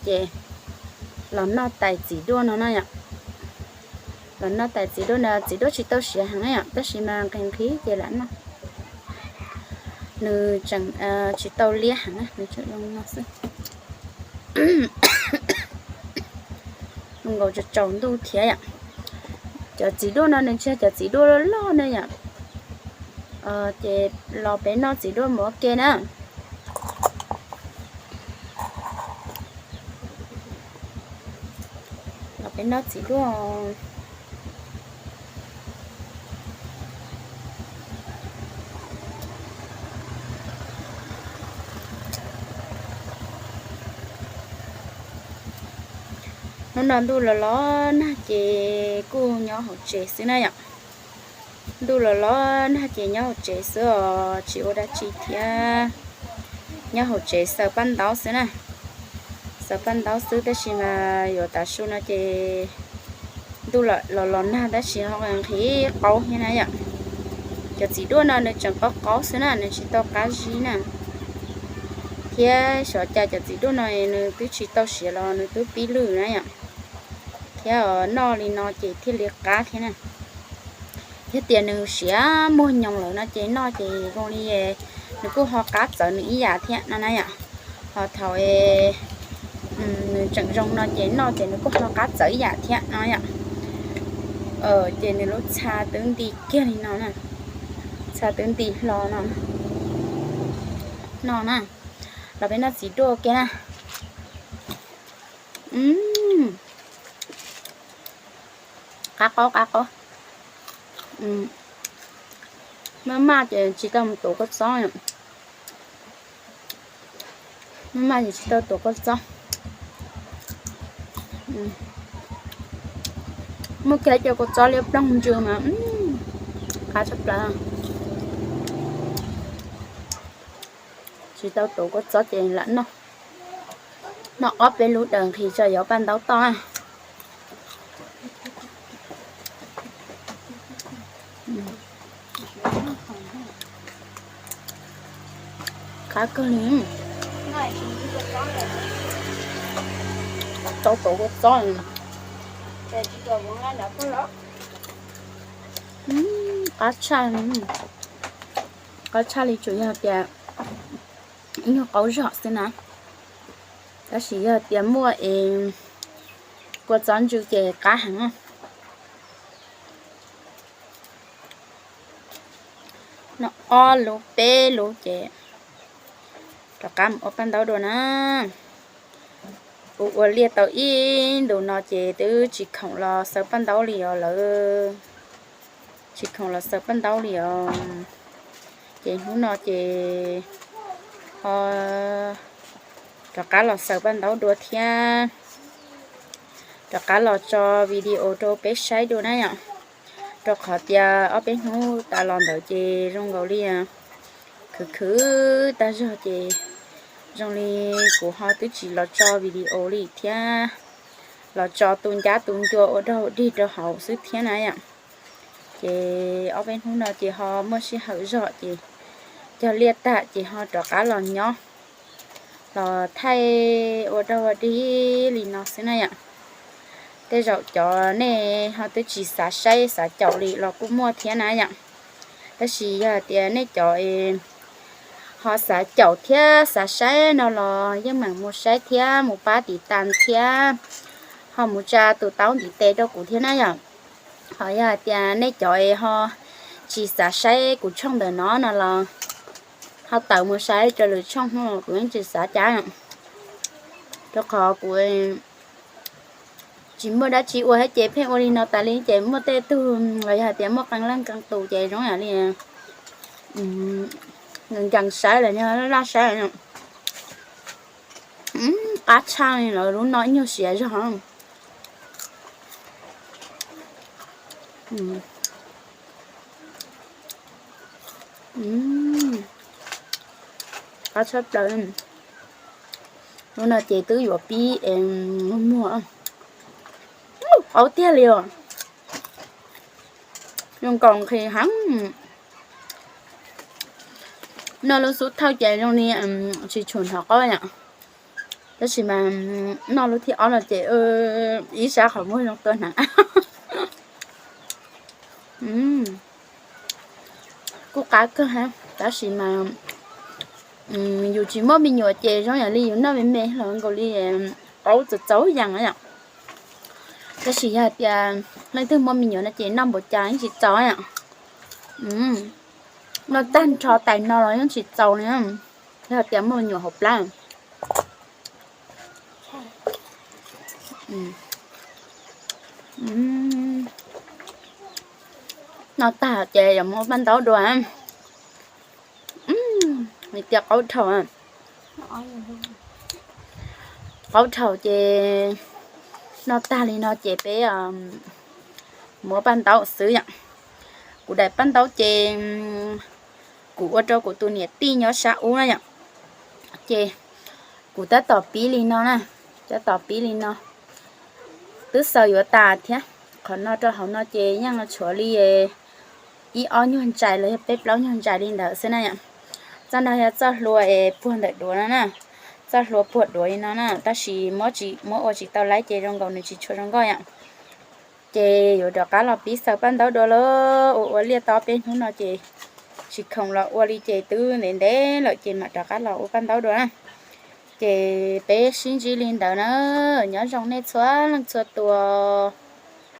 Ces los noj tais txiv duaj no na yom. Los noj tais txiv duaj no, txiv duaj tsis tau siav heev na yom, tab sis mas nqhis nqhis ces lam noj. Nws tseem tsis tau liab heev na, nws tseem zoo no xwb. Zoo nkaus tsaus ntuj thiab yom. Cov txiv duaj no nws tsis yog cov txiv duaj loj loj na yom. Ces los peb noj txiv duaj mus ua ke na. Los peb noj txiv duaj. Hnub no ntuj los los nag ces kuj nyob hauv tsev xwb na yom. Ntuj los los nag ces nyob hauv tsev xwb os, tsis ua dab tsi thiab. Nyob hauv tsev xaws paj ntaub xwb na. Xaws paj ntaub xwb tab sis mas yuav tav su no ces ntuj los los nag tab sis ho nqhis qaub thiab na yom. Cov txiv duaj no nws tseem qaub qaub xwb na, nws tsis tau qab zib na. Thiab xyov cas cov txiv duaj no nws twb tsis tau siav los nws twb pib lwj na yom. Thiab noj li no ces thiaj li qab thiab na. Yog tias nws siav muag nyoos lawm no ces noj ces zoo li nws kuj ho qab txawv nws ib yam thiab no na yom. Ho thaum nws tseem zoo no ces noj ces nws kuj ho qab txawv ib yam thiab no yom. Ces nws lub txha twb nti kiag li no na. Txha twb nti hlo no. No na, los peb noj txiv duaj ua ke na. Qab qaub qab qaub. Maj maj ces tsis tau mus tuav kua txob. Maj maj ces tsis tau tuav kua txob. Muaj kiag cov kua txob liab ploog ntsws mas qab tshaj plaws. Tsis tau tuav kua txob ces lam noj. Noj ob peb lub daws nqhis tso yuav paj ntaub toj. Qab kawg li. Tau tuav kua txob. Qab tshaj, qab tshaj li tsuas yog tias nyuag qaub zog xwb na. Tab sis yog tias muaj es kua txob ntsws ces qab heev. Noj ob lub peb lub ces rov qab mus ua paj ntaub dua na. Kuv ua liaj tau ib ntus no ces twb tsis khoom los xaws paj ntaub li os lawm. Tsis khoom los xaws paj ntaub li os. Ces hnub no ces ho rov qab los xaws paj ntaub dua thiab. Rov qab los tso video rau peb saib dua na yom. Rau qhov tias ob peb hnub tas los ntawd ces zoo nkaus li khwv khwv tag zog ces zoo li kuv ho twb tsis los tso video li thiab. Los tso tu ncab tu ncua ua dog ua dig rau hauv xwb thiab na yom. Ces ob peb hnub no ces ho muaj sij hawm zog ces cog liaj tag ces ho rov qab los nyob, los thaij ua dog ua dig li no xwb na yom. Tej zaum cov nej ho twb tsis xav saib xav caum li los kuj muaj thiab na yom. Tab sis yog hais tias nej cov ho xav caum thiab xav saib no los yeej meem mus saib thiab mus pab tiv tas thiab ho mus tsa tus taub ntiv tes rau kuv thiab na yom. Ho yog hais tias nej cov es ho tsis xav saib kuv tshooj ntawm no no los ho tawm mus saib rau lwm tshooj, kuv yeej tsis xav cas. Rau qhov kuv tsis muaj dab tsi ua thiab ces pheej ua li no tas li ces muaj tej tug los yog hais tias muaj qee leej qee tus ces zoo yam li nkees saib los yog laj saib. Qab tshaj li lawm, lub no ib nyuag siav zog. Qab tshaj plaws. Lub no ces twb yuav pib muag, qaub tiag li os. Zoo nkaus nqhis heev. Noj lub xub thawj ces zoo li tsis tshua hnov qaub yom. Tab sis mas noj lub thib ob no ces ib sab qhov muag zoo tua hneev. Kuj qab kawg, tab sis mas yus tsis muaj me nyuam ces zoo yam li yus noj me me los nkaus li qaub txaus txaus yees yom. Tab sis yog tias leej twg muaj me nyuam no ces noj npaum cas yeej tsis txaus yom. Noj tag nrho tais no los yeej tsis txaus li, yog tias muaj me nyuam hauv plab. Noj tag ces yuav muab paj ntaub dua. Tias qaub dhau, qaub dhau ces noj tag li no ces peb muab paj ntaub xwb yom. Kuv daim paj ntaub ces kuv ua rau kuv tus niam tij nyob sab ub na yom. Ces kuv tab tom pib li no na, tab tom pib li no. Twb xaws yuav tas thiab, qhov no rau hauv no ces yeej tshuav li ib ob nyuag ntsais los yog peb plaub nyuag ntsais li ntawd xwb na yom. Txoj no yog txoj hlua es puag ntawm duav no na, txoj hlua puag duav li no na, tab sis muab ua tsis tau laib ces zoo nkaus nws tsis tshua zoo nkauj yom. Ces yuav rov qab los pib xaws paj ntaub dua lauj. Ua ua liaj tau peb hnub no ces tsis khoom los ua li ces twb ntev ntev lawm ces mam rov qab los ua paj ntaub dua na. Ces peb sib ntsib li ntawd na, nyob zoo nej txhua leej txhua tus.